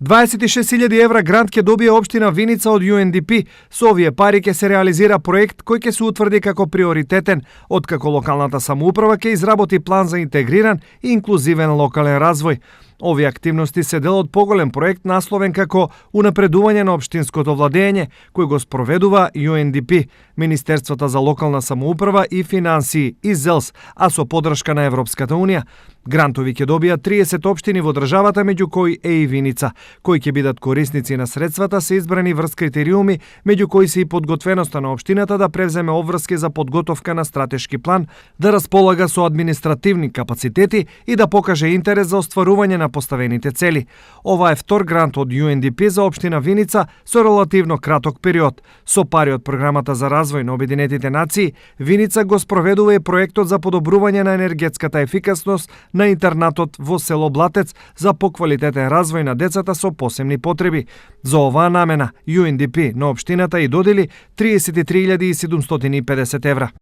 26.000 евра грант ќе добие општина Виница од UNDP. Со овие пари ќе се реализира проект кој ќе се утврди како приоритетен, откако локалната самоуправа ќе изработи план за интегриран и инклузивен локален развој. Овие активности се дел од поголем проект насловен како Унапредување на општинското владење, кој го спроведува UNDP, Министерството за локална самоуправа и финансии и ЗЕЛС, а со поддршка на Европската унија. Грантови ќе добијат 30 општини во државата, меѓу кои е и Виница, кои ќе бидат корисници на средствата се избрани врз критериуми, меѓу кои се и подготвеноста на општината да превземе обврски за подготовка на стратешки план, да располага со административни капацитети и да покаже интерес за остварување на поставените цели. Ова е втор грант од UNDP за општина Виница со релативно краток период. Со пари од програмата за развој на Обединетите нации, Виница го спроведува и проектот за подобрување на енергетската ефикасност на интернатот во село Блатец за поквалитетен развој на децата со посебни потреби. За оваа намена UNDP на општината и додели 33.750 евра.